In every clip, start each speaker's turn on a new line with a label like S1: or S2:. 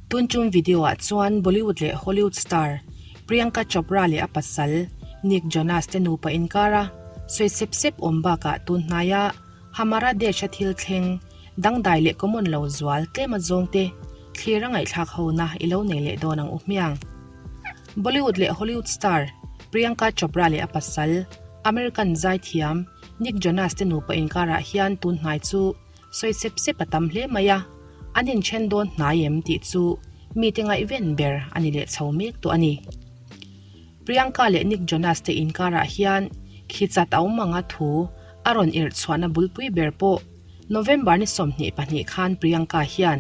S1: Tun tum video ah chuan Bollywood leh Hollywood star Priyanka Chopra leh a pasal Nick Jonas te nupa inkara sawi sep sep awm bakah tun hnaia Hamara Desh a thil thleng dangdai leh common lo zual tlem a zawng te thlir a ngaihthlak ho na i lo nei leh dawn ang u hmiang. Bollywood leh Hollywood star Priyanka Chopra leh a pasal American zaithiam Nick Jonas te nupa inkarah hian tun hnai chu sawi sep sep a tam hle mai a, an inthen dawn hnai em tih chu mite ngaihven ber a ni leh chho mek tawh a ni. Priyanka leh Nick Jonas te inkarah hian khi chat a awm anga thu a rawn irh chhuahna bulpui ber pawh November ni 22 khan Priyanka hian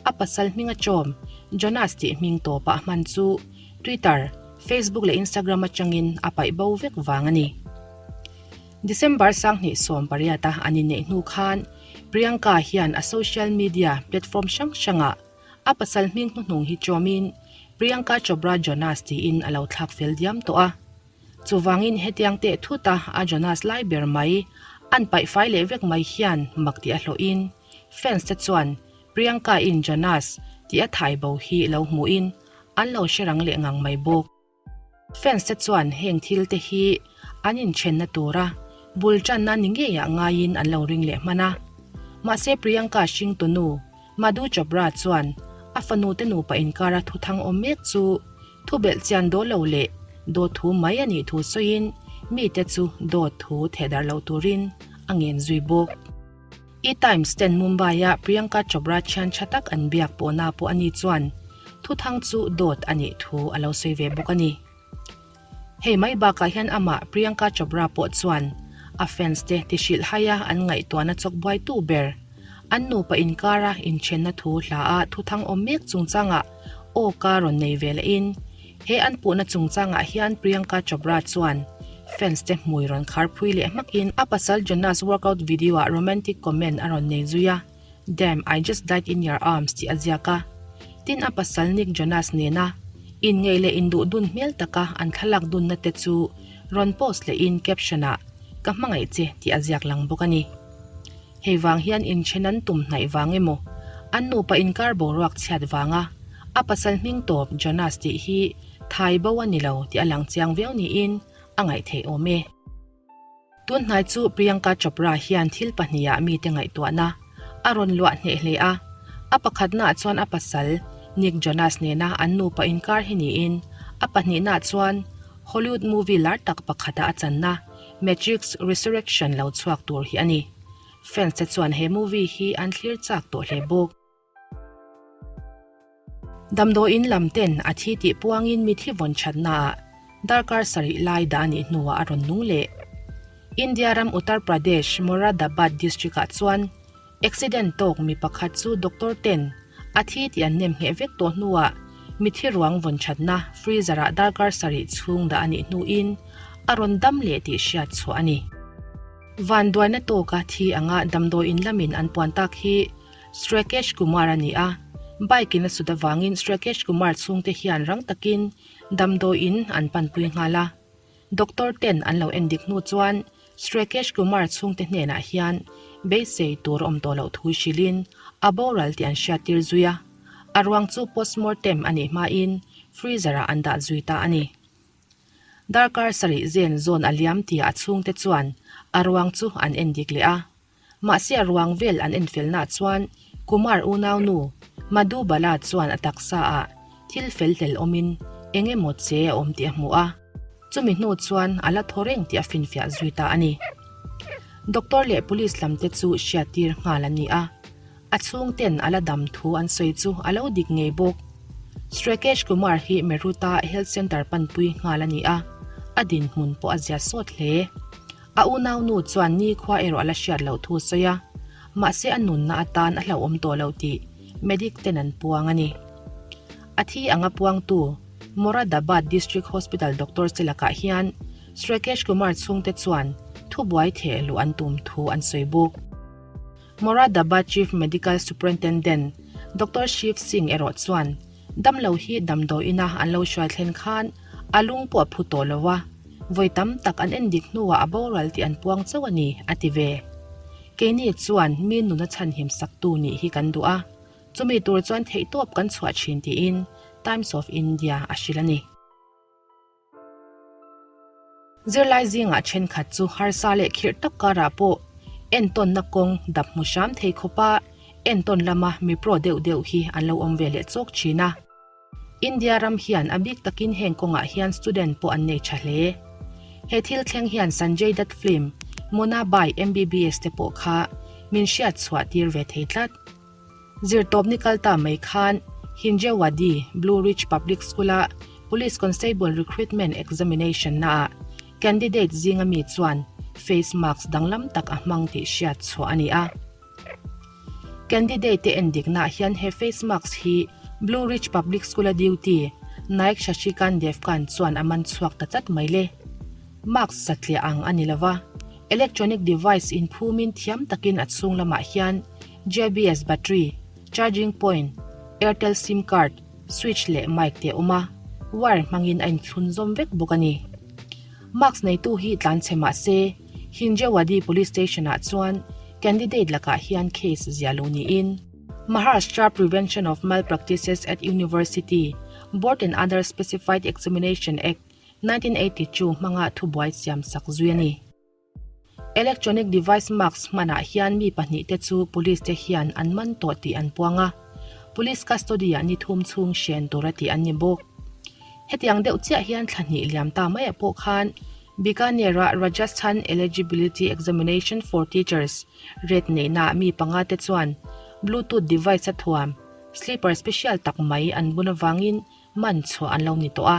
S1: a pasal hminga chawm Jonas tih hming tawpa a hman chu Twitter, Facebook leh Instagram atangin a paih bo vek vang a ni. December 2018 a an inneih hnu khan Priyanka hian a social media platform hrang hrangah a pasal hming hnuhnung hi chawmin Priyanka Chopra Jonas tiin a lo thlak fel diam tawh a. Chuvangin hetiang teh thuta a Jonas lai ber mai an paih fai leh vek mai hian mak tih a hlawhin fans te chuan Priyanka in Jonas tih a thai bo hi lo hmuhin an lo hre rang leh ngang mai bawk. Fans te chuan heng thil te hi an inthenna tura bul tanna ni ngeiah ngaiin an lo ring leh hman a. Mahse Priyanka hringtunu Madhu Chopra chuan a fanu te nupa inkara thuthang awm mek chu thu belh chian daw lo leh dawt thu mai a nih thu sawiin mite chu dawt thu thehdarh lo turin a ngen zui bawk. E-Times ten Mumbai-a Priyanka Chopra thian tha tak an biak pawhna pawh a ni chuan thuthang chu dawt a nih thu a lo sawi ve bawk a ni. Hei mai bakah hian amah Priyanka Chopra pawh chuan a fans te ti hrilh haia an ngaihtuahna chawk buaitu ber an nupa inkara inthenna thu hla a thuthang awm mek chungchangah aw ka rawn nei ve lehin He an puhna chungchangah hian Priyanka Chopra chuan fans te hmui rawn khar phui leh hmakin a pasal Jonas workout video ah romantic comment a rawn nei zui a, Damn, I just died in your arms tih a ziak a. Tin a pasal Nick Jonas nena inngeih leh induh dun hmel taka an thlalak dunna te chu rawn post lehin caption ah Ka hmangaih che tih a ziak lang bawk a ni. Hei vang hian inthen an tum hnaih vang emaw, an nupa inkar boruak chhiat vanga a pasal hming tawp Jonas tih hi thai bo a ni lo tih a lang chiang viau niin a ngaih theih awm e. Tun hnai chu Priyanka Chopra hian thil pahniha mite ngaihtuahna a rawn luah hneh hle a, a pakhatnaah chuan a pasal Nick Jonas nena an nupa inkar hi niin a pahnihnaah chuan Hollywood movie lar tak pakhata a channa Matrix Resurrection lo chhuak tur hi a ni. Fans te chuan he movie hi an thlir chak tawh hle bawk. Damdawiin lam ten a thi tih puangin mithi vawn thatnaah darkar sarih lai dah a nih hnuah a rawn nung leh. India ram Uttar Pradesh Moradabad district ah chuan Accident tawk mi pakhat chu doctor ten a thi tih an nem ngheh vek tawh hnuah mithi ruang vawn thatna freezer ah darkar sarih chhung dah a nih hnuin a rawn dam leh tih hriat chhuah a ni. Vanduaina tawka thi anga damdawiin lamin an puan tak hi Srekesh Kumar a ni a, bike in a sut avangin Srekesh Kumar chhungte hian rang takin damdawiin an panpui nghal a. Doctor ten an lo en dik hnu chuan Srekesh Kumar chhungte hnenah hian beisei tur awm tawh loh thu hrilhin a boral tih an hriattir zui a, a ruang chu postmortem a nih hmain freezer ah an dah zui ta a ni. Darkar sarih zen zawn a liam tihah a chhungte chuan a ruang chu an en dik leh a. Mahse a ruang vel an enfelnaah chuan Kumar unaunu Madhu Bala chuan a taksa ah thil fel hlel awmin eng emaw che a awm tih a hmu a, chumi hnu chuan a la thaw reng tih a finfiah zui ta a ni. Doctor leh police lam te chu hriattir nghal an ni a, a chhungten a la dam thu an sawi chu a lo dik ngei bawk. Srekesh Kumar hi Meerut-a Health Centre panpui nghal a ni a, a dinhmun pawh a zia sawt hle. A unaunu chuan nikhua erawh a la hriat loh thu sawi a, mahse a nunna atan a hlauhawm tawh lo tih medic ten an puang a ni. A thi anga puangtu Moradabad District Hospital doctor che lakah hian Srekesh Kumar chhungte chuan thubuai theh luh an tum thu an sawi bawk. Moradabad Chief Medical Superintendent Doctor Shiv Singh erawh chuan Damlo hi damdawiina an lo hruai thlen khan a lung pawh a phu tawh lo a, vawi tam tak an en dik hnuah a boral tih an puang chauh a ni, a ti ve. Keini chuan mi nuna chhanhim saktu nih hi kan duh a. Chumi tur chuan theihtawp kan chhuah thin tiin Times of India a hrilh a ni. Zirlai zingah thenkhat chu harsa leh khirh tak karah pawh entawnna kawng dap hmu hram thei khawpa entawn lama mi pro deuh deuh hi an lo awm ve leh chawk thin a. India ram hian a bik takin heng kawngah hian student pawh an nei tha hle. He thil thleng hian Sanjay Dutt film Munna Bhai MBBS te pawh kha min hriat chhuah tir ve thei tlat. Zirtawp ni kal ta mai khan Hinjewadi Blue Ridge Public School-a Police Constable Recruitment Examination naah candidate zinga mi chuan face mask danglam tak a hmang tih hriat chhuah a ni a. Candidate te endiknaah hian he face mask hi Blue Ridge Public School-a duty Naik Shashikant Devkan chuan a man chhuak ta tlat mai le. Mask satliah ang a ni lo va, electronic device inphumin thiam takin a chhung lamah hian JBS battery, charging point, Airtel sim card, switch leh mic te a awm a, wire hmangin a inthlun zawm vek bawk a ni. Mask neitu hi tlanchhe mah se, Hinjewadi Police Station-ah chuan candidate lakah hian case zia lo niin, Maharashtra Prevention of Malpractices at University Board and Other Specified Examination Act, 1982 hmanga thubuai siam sak zui a ni. Electronic device mask hmanah hian mi pahnihte chu police te hian an man tawh tih an puang a, police custody-ah ni thum chhung hren tura tih an ni bawk. Hetiang deuh chiah hian thla hnih liam ta maiah pawh khan Bikaner-a Rajasthan Eligibility Examination for Teachers ret neihnaah mi panga te chuan Bluetooth device a thuam sleeper special tak mai an bun avangin man chhuah an lo ni tawh a.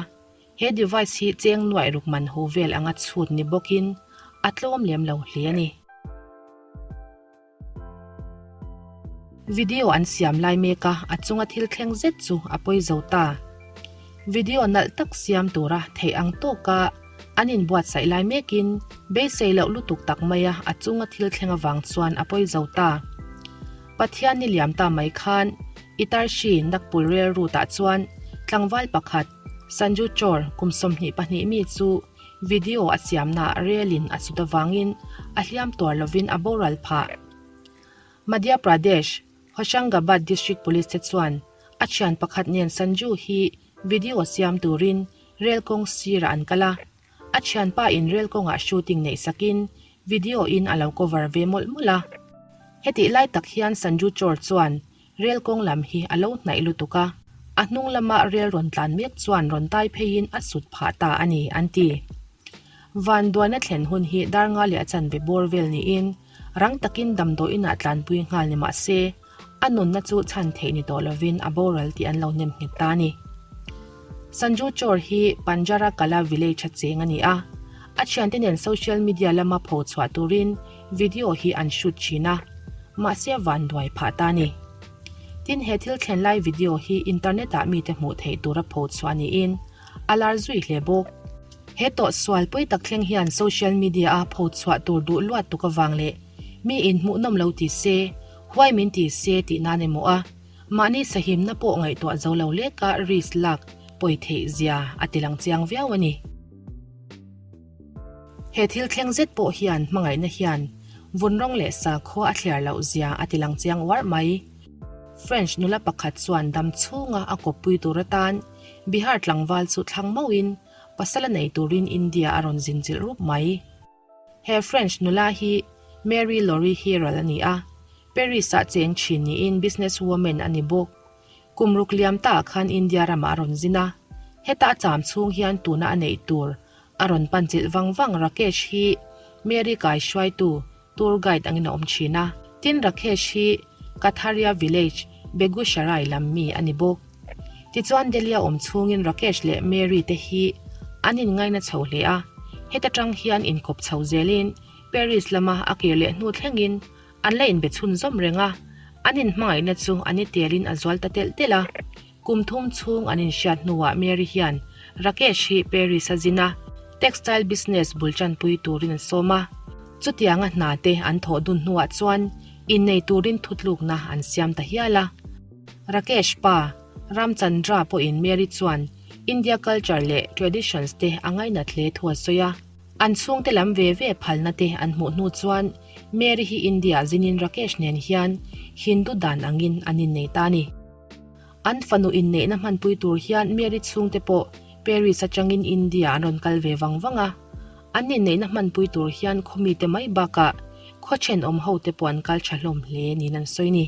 S1: He device hi cheng nuaih ruk man hu vel anga chhut ni bawkin a tlawm lem lo hle a ni. Video an siam lai mek a, a chunga thil thleng zet chu a pawi zo ta. Video nalh tak siam tura theih ang tawka an inbuatsaih lai mekin beisei loh lutuk tak maia a chunga thil thleng avang chuan a pawi zo ta. Pathian ni liam ta mai khan Itarshi Nagpur rail route ah chuan tlangval pakhat Sanju Chor kum 22 mi chu Video a siamna relin a sut avangin a hliam tuar lovin a boral phah. Madhya Pradesh, Hoshangabad District Police te chuan a thian pakhat nen Sanju hi video siam turin rel kawng sirah an kal a. A thianpa in rel kawngah shooting neih sakin video in a lo cover ve mawlh mawlh a. Hetih lai tak hian Sanju Chor chuan Rel kawng lam hi a lo hnaih lutuk a, a hnung lama rel rawn tlan mek chuan rawn tai pheiin a sut phah ta a ni, an ti. Van duaina thlen hun hi dar nga leh a chanve bawr vel niin rang takin damdawi inah tlanpui nghal ni mah se, a nunna chu chhan theih ni tawh lovin a boral tih an lo nem nghet ta a ni. Sanju Chor hi Panjara Kala village a cheng a ni a, a thiante nen social media lama pho chhuah turin Video hi an shoot thin a, mahse a van duai phah ta a ni. Tin, he thil thlen lai video hi internet ah mite hmuh theih tura pho chhuah niin a lar zui hle bawk. He tawh sual pawi tak thleng hian social media a pho chhuah tur duh luat tuk avang leh mi in hmuhnawm lo ti se, huai min ti se tih nan emaw a mahni sahimna pawh ngaihtuah zo lo leka risk lak pawi theih zia a ti lang chiang viau a ni. He thil thleng zet pawh hian hmangaihna hian vun rawng leh sakhua a thliar loh zia a ti lang chiang uarh mai. French nula pakhat chuan dam chhunga a kawppui tur atan Bihar tlangval chu thlang mauhin pasal a nei turin India a rawn zin chilh rup mai. He French nula hi Mary Laurie Hiral a ni a, Paris-ah cheng thin niin business woman a ni bawk. Kum ruk liam ta ah khan India ramah a rawn zin a, heta a cham chhung hian tuna a neih tur a rawn pan chilh vang vang Rakesh hi Mary kai hruaitu tour guide angin a awm thin a. Tin Rakesh hi Katharia village, Begusarai lam mi a ni bawk. Tichuan Delhi a awm chhungin Rakesh leh Mary te hi an inngaina chho hle a, heta tang hian inkawp chho zelin Paris lama a kir leh hnu thlengin An la inbe chhunzawm reng a, an inhmangaihna chu an i telin a zual ta telh telh a. Kum thum chhung an inhriat hnuah Mary hian Rakesh hi Paris a zin a, textile business bul tanpui turin an sawm a. Chutianga hna te an thawh dun hnuah chuan innei turin thutlukna an siam ta hial a. Rakesh pa, Ramchandra pawhin Mary chuan India culture leh traditions te a ngainat hle thu a sawi a. An chhungte lam ve ve phalna te an hmuh hnu chuan Mary hi India zinin Rakesh nen hian Hindu dan angin an innei ta a ni. An fanu inneihna hmanpui tur hian Mary chhungte pawh Paris atangin India an rawn kal ve vang vang a. An inneihna hmanpui tur hian khawmite mai bakah khaw thenawm hote pawh an kal tha hlawm hle niin an sawi a ni.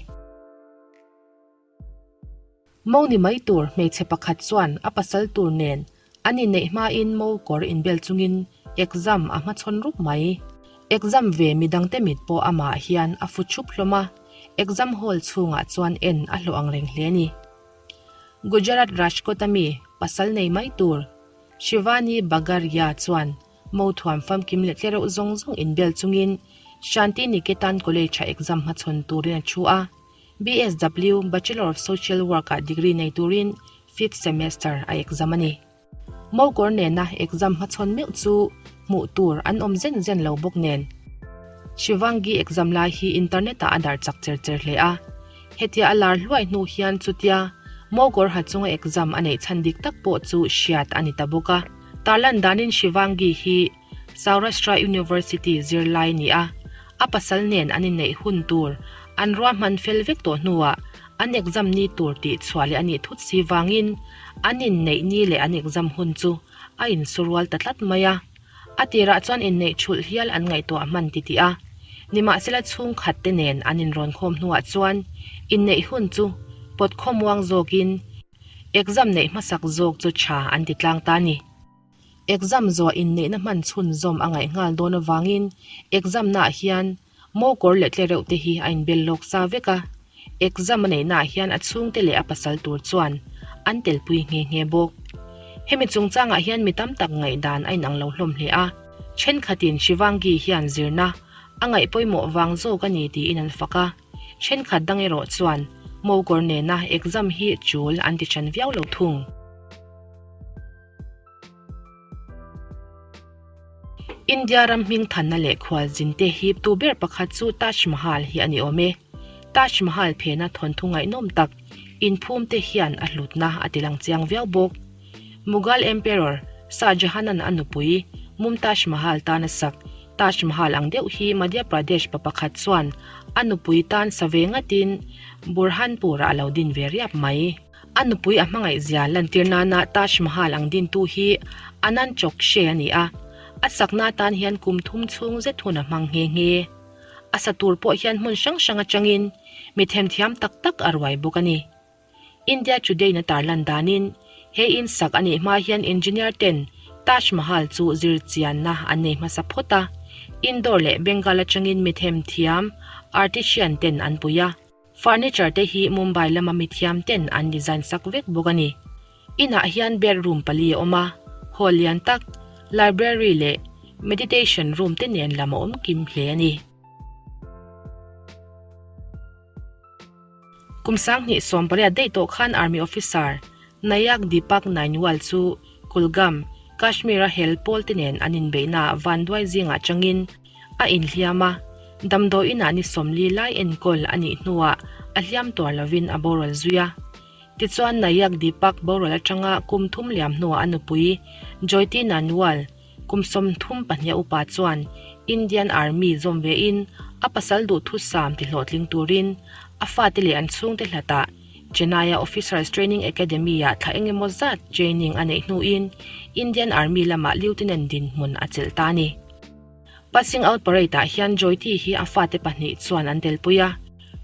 S1: Mo ni mai tur hmeichhe pakhat chuan a pasal tur nen an inneih hmain mo kawr inbel chungin exam a hmachhawn rup mai. Exam ve midangte mit pawh amah hian a fu thup hlawm a, exam hall chhungah chuan en a hlawh ang reng hle a ni. Gujarat Rajkot a mi pasal nei mai tur Shivani Bagaria chuan Mo thuam famkim leh tlereuh zawng zawng inbel chungin Shanti Niketan College-a exam hmachhawn turin a thu a. BSW, Bachelor of Social Work ah degree nei turin fifth semester a exam a ni. Mo kawr nena exam hmachhawn meuh chu hmuh tur an awm zen zen lo bawk nen. Shivangi exam lai hi internet ah a darh chak cher cher hle a. Hetia a lar hluai hnu hian chutia Mo kawr ha chunga exam a neih chhan dik tak pawh chu hriat a ni ta bawk a. Tarlan danin Shivangi hi Saurashtra University zirlai a ni a, a pasal nen an inneih hun tur an ruahman fel vek tawh hnuah an exam ni tur tih chhuah leh a nih thut si vangin an inneih ni leh an exam hun chu a insurual ta tlat mai a. A tirah chuan inneih thulh hial an ngaihtuah hman ti tih a, nimahsela chhungkhat te nen an inrawn khawm hnuah chuan inneih hun chu pawt khawmuang zawkin exam neih hmasak zawk chu tha an ti tlang ta a ni. Exam zawh inneihna hman chhunzawm a ngaih nghal dawn avangin exam naah hian mo kawr leh tlereuh te hi a inbel lawk sa vek a, exam a neihnaah hian a chhungte leh a pasal tur chuan an telpui nghe nghe bawk. Hemi chungchangah hian mi tam tak ngaihdan a inang lo hlawm hle a, thenkhatin Shivangi hian zirna a ngaih pawimawh vang zawk a ni tiin an fak a, thenkhat dang erawh chuan mo kawr nena exam hi chul an ti than viau lo thung. India ram hming thanna leh khualzinte hiptu ber pakhat chu Taj Mahal hi a ni awm e. Taj Mahal phena thawnthu ngaihnawm tak inphum te hian a hlutna a ti lang chiang viau bawk. Mughal Emperor Shah Jahan-a'n a nupui Mumtaz Mahal tan a sak Taj Mahal ang deuh hi Madhya Pradesh pa pakhat chuan a nupui tan sa ve ngatin Burhanpur-ah a lo din ve riap mai. A nupui a hmangaih zia lantir nana Taj Mahal ang dintu hi Anand Chokshi a ni a, a sakna atan hian kum thum chhung zet hun a hmang nghe nghe. A sa tur pawh hian hmun hrang hrang atangin mi themthiam tak tak a ruai bawk a ni. India Today-na tarlan danin he in sak a nih hma hian engineer ten Taj Mahal chu zir chianna an nei hmasa phawt a, Indore leh Bengal atangin mi themthiam artisian ten an pui a. Furniture te hi Mumbai lama mithiam ten an design sak vek bawk a ni. Inah hian bedroom pali a awm a, hall lian tak, library leh meditation room te nen lam a awm kim hle a ni. Kum 2018 daih tawh khan Army officer Nayak Deepak Nainwal chu Kulgam, Kashmir-a hel pawl te nen an inbeihnaah vanduai zingah changin A inhliam a, damdawiinah ni 40 lai enkawl a nih hnuah a hliam tuar lovin a boral zui a. Tichuan Nayak Deepak boral atanga kum thum liam hnuah a nupui Jyoti Nanwal, kum 32 upa chuan Indian Army zawm vein a pasal duhthusam tihlawhtling turin a fate leh an chhungte hlatah Chennai-a Officers Training Academy-ah thla eng emaw zat training a neih hnuin Indian Army lamah Lieutenant dinhmun a chelh ta a ni. Passing Out Parade-ah hian Joyti hi a fate pahnih chuan an telpui a.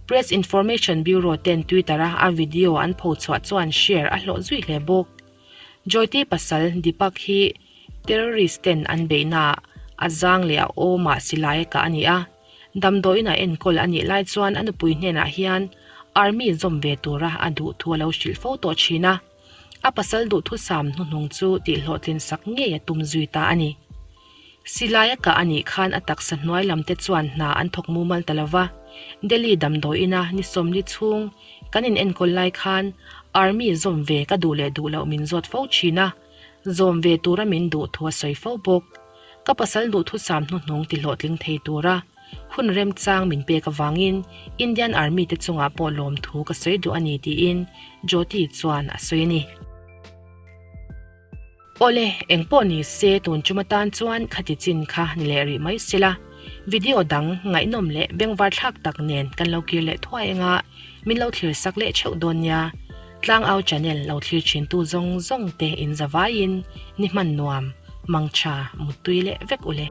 S1: Press Information Bureau ten Twitter-a a video an phochhuah chuan share a hlawh zui hle bawk. Joyti pasal Deepak hi terrorist ten an beihnaah a zang leh a awmah silai a kah a ni a. Damdawiin a enkawl a nih lai chuan a nupui hnenah hian Army zawm ve tura a duh thu a lo hrilh fo tawh thin a. A pasal duhthusam hnuhnung chu tihhlawhtlin sak ngei a tum zui ta a ni. Silai a kah a nih khan a taksa hnuai lam te chuan hna an thawk mumal ta lo va, Delhi damdawiina ni 40 chhung kan in enkawl lai khan Army zawm ve ka duh leh duh loh min zawt fo thin a, zawm ve tura min duh thu a sawi fo bawk. Ka pasal duhthusam hnuhnung ti hlawhtling thei tura hun remchang min pek avangin Indian Army te chungah pawh lawmthu ka sawi duh a ni tiin Jyoti chuan a sawi a ni. Awle, engpawh ni se tun chuma tan chuan khati chin kha ni leh rih mai sela, video dang ngaihnawm leh bengvar thlak tak nen kan lo kir leh thuai anga min lo thlir sak leh theuh dawn nia. Tlangau channel lo thlir thin tu zawng zawng te in zavaiin ni hman nuam, mangtha, muttui leh vek ule.